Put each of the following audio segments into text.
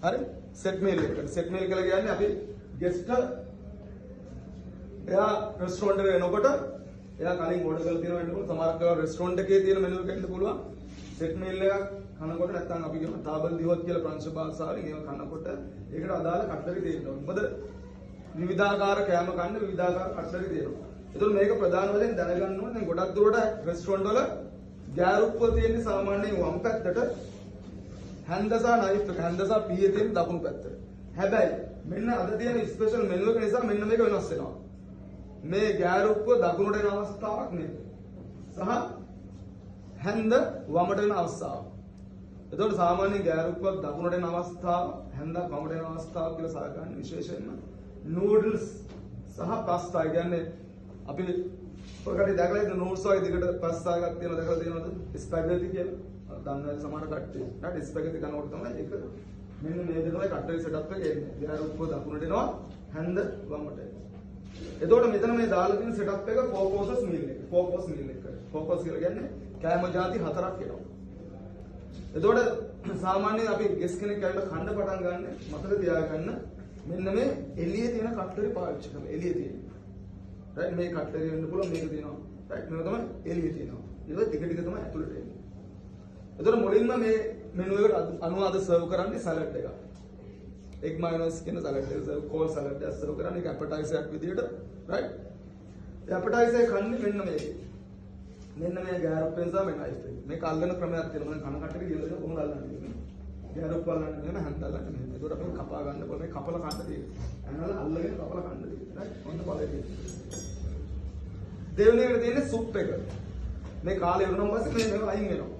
හරි, set meal එකට. Set meal කියලා කියන්නේ අපි ගෙස්ට් එයා රෙස්ටෝරන්ට් එකට එනකොට එයා කලින් ඕඩර් කරලා තියෙනවා වෙන්න පුළුවන්. සමහරක් වෙලාවට රෙස්ටෝරන්ට් එකේ තියෙන මෙනු එක එන්න පුළුවන්. සෙට් මීල් එකක් කනකොට, නැත්නම් අපි කියමු table d'hôte කියලා ප්‍රංශ භාෂාවෙන්, ඒව කනකොට ඒකට අදාළ කට්ලරි තියෙන්න ඕනේ. මොකද විවිධාකාර කෑම කන්න විවිධාකාර කට්ලරි තියෙනවා. ඒතකොට මේක ප්‍රධාන වශයෙන් දැනගන්න ඕනේ. දැන් ගොඩක් දුරට රෙස්ටෝරන්ට් වල ගෑරුප්පුව තියෙන්නේ සාමාන්‍යයෙන් වම් පැත්තට, හැන්ද සහ නයිෆ් එක, හැන්ද සහ පීය තියෙන දකුණු පැත්තට. හැබැයි මෙන්න අද තියෙන ස්පෙෂල් මෙනු එක නිසා මෙන්න මේක වෙනස් වෙනවා. මේ ගෑරුප්පුව දකුණට එන අවස්ථාවක් මේක. සහ හැන්ද වමට එන අවස්ථාවක්. එතකොට සාමාන්‍යයෙන් ගෑරුප්පුවක් දකුණට එන අවස්ථාව, හැන්දක් වමට එන අවස්ථාවක් කියලා සලකන්නේ විශේෂයෙන්ම නූඩල්ස් සහ පාස්තා. ඒ කියන්නේ අපි ඔය කට්ටිය දැකලා ඉන්න නූඩල්ස් වගේ දිගට පාස්තා එකක් තියෙනවා, දැකලා තියෙනවද? ස්පැගටි කියලා. දන්නේ නැති සමහර කට්ටිය. රයිට්, ස්පැගටි කනකොට තමයි ඒක මෙන්න මේ විදිහට තමයි කට්ලරි සෙටප් එක එන්නේ. ගෑරුප්පුව දකුණට එනවා, හැන්ද වමට එනවා. එතකොට මෙතන මේ දාලා තියෙන සෙටප් එක ෆෝර් කෝසස් මීල් එක. ෆෝර් කෝස් මීල් එක. ෆෝර් කෝස් කියලා කියන්නේ කෑම ජාති හතරක් එනවා. එතකොට සාමාන්‍යයෙන් අපි ගෙස් කෙනෙක් ඇවිල්ලා කන්න පටන් ගන්න, මතක තියාගන්න මෙන්න මේ එළියේ තියෙන කට්ලරි පාවිච්චි කරලා එළියේ තියෙන. රයිට්, මේ කට්ලරි වෙන්න පුළුවන්, මේක තියෙනවා. රයිට්, මේක තමයි එළියේ තියෙනවා. ඊට පස්සේ ටික ටික තමයි ඇතුළට එන්නේ. එතකොට මුලින්ම මේ මෙනු එකට අනුව අද සර්ව් කරන්නේ සලාඩ් එකක්. එග් මයොනයිස් කියන සලාඩ් එක සර්ව්, කෝල් සලාඩ් එක සර්ව් කරන්නේ ඒක ඇපටයිසර් එකක් විදියට. රයිට්, ඒ ඇපටයිසර් එක කන්නේ මෙන්න මේකේ. මෙන්න මේ ගෑරුප්පෙන් සහ මේ නයිෆ් එක. මේක අල්ලන ක්‍රමයක් තියෙනවා. මම කන කට්ටිය කියලා දෙනවා කොහොමද අල්ලන්නේ කියලා. ගෑරුප්ප අල්ලන්නේ මෙහෙම, හැන්ද අල්ලන්නේ මෙහෙම. ඒකට අපි කපා ගන්න පුළුවන්. මේ කපලා කන්න තියෙන්නේ. ඇනවල අල්ලගෙන කපලා කන්න තියෙන්නේ. රයිට්, ඔන්න පළවෙනි එක. දෙවෙනි එකට තියෙන්නේ සුප් එක. මේ කාලේ ඉවරනම් පස්සේ මේ මේව අයින් වෙනවා.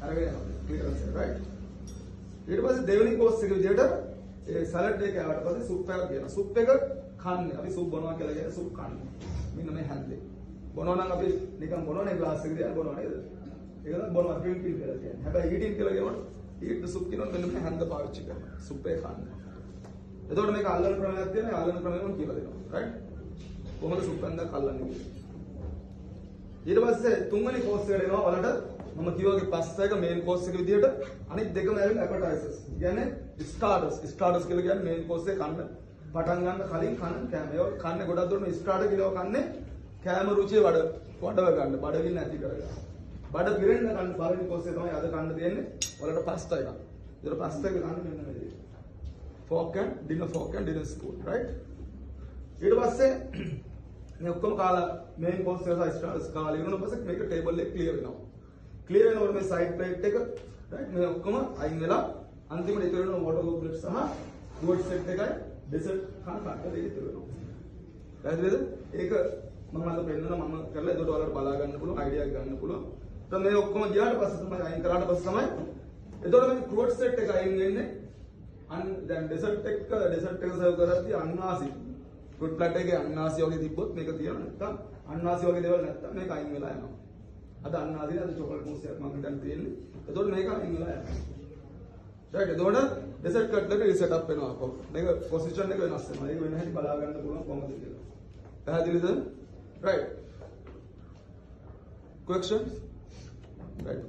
අරගෙන යනවා. ක්ලියරන්ස් එක, රයිට්. ඊට පස්සේ දෙවෙනි කෝස් එක විදියට ඒ සලාඩ් එක ආවට පස්සේ සුප් එකක් කියනවා. සුප් එක කන්නේ. අපි සුප් බොනවා කියලා කියන්නේ සුප් කන්නේ. මෙන්න මේ හැන්දේ. බොනවා නම් අපි නිකන් බොනවනේ, ග්ලාස් එක තියලා බොනවා නේද? ඒක තමයි බොනවා, ඩ්‍රින්කින් කියලා කියන්නේ. හැබැයි ඊටින් කියලා කියනකොට, ඊට් ද සුප් කියනකොට මෙන්න මේ හැන්ද පාවිච්චි කරනවා. සුප් එක කන්න. එතකොට මේක අල්ලන ක්‍රමයක් තියෙනවා. ඒ අල්ලන ක්‍රමය මම කියලා දෙනවා. රයිට්? කොහොමද සුප් හැන්දක් අල්ලන්නේ කියලා. ඊට පස්සේ තුන්වෙනි කෝස් එකට එනවා ඔයාලට මම කිව්වා වගේ පාස්තා එක මේන් කෝස් එක විදියට, අනිත් දෙකම ඇවිල්ලා ඇපටයිසර්ස්. කියන්නේ ස්ටාර්ටර්ස්. ස්ටාර්ටර්ස් කියලා කියන්නේ මේන් කෝස් එක කන්න පටන් ගන්න කලින් කන කෑම. ඒවා කන්නේ ගොඩක් දුරට ස්ටාර්ටර් කියලා කන්නේ කෑම රුචිය වඩව ගන්න, බඩගින්න ඇති කරගන්න. බඩ පිරෙන්න කන්න පළවෙනි කෝස් එක තමයි අද කන්න තියෙන්නේ. ඔයාලට පාස්තා එකක්. ඒතර පාස්තා එක කන්න මෙන්න මේ විදියට. Fork and dinner fork and dinner spoon, right? ඊට පස්සේ මේ ඔක්කොම කාලා, මේන් කෝස් එක සහ ස්ටාර්ටර්ස් කාලා ඉවරන පස්සේ මේක ටේබල් එක ක්ලියර් වෙනවා. ක්ලියර් වෙනකොට මේ සයිඩ් ප්ලේට් එක, රයිට්, මේ ඔක්කොම අයින් වෙලා අන්තිමට ඉතුරු වෙනවා වෝටර් ගොබ්ලට් සහ ෆෘට් සෙට් එකයි ඩෙසර්ට් කන කට්ට දෙක ඉතුරු වෙනවා. පැහැදිලිද? ඒක මම අද පෙන්නන මම කරලා, එතකොට ඔයාලට බලා ගන්න පුළුවන්, අයිඩියා එක ගන්න පුළුවන්. දැන් මේ ඔක්කොම ගියාට පස්සේ තමයි, අයින් කරාට පස්සේ තමයි එතකොට මේ ෆෘට් සෙට් එක අයින් වෙන්නේ. අන් දැන් ඩෙසර්ට් එක සර්ව් කරද්දී අන්නාසි, ෆෘට් ප්ලැටර් එකේ අන්නාසි වගේ තිබ්බොත් මේක තියෙනවා, නැත්තම් අන්නාසි වගේ දේවල් නැත්තම් මේක අයින් වෙලා යනවා. අද අන්නාසි නේද, චොකලට් මූස් එකක් මම හිතන්නේ තියෙන්නේ. එතකොට මේක අයින් වෙලා යනවා. රයිට්, එතකොට ඩෙසර්ට් කට්ලරි රිසෙට් අප් වෙනවා අපෝ. මේක පොසිෂන් එක වෙනස් වෙනවා. ඒක වෙන හැටි බලා ගන්න පුළුවන් කොහොමද කියලා. පැහැදිලිද? රයිට්. Questions? Right.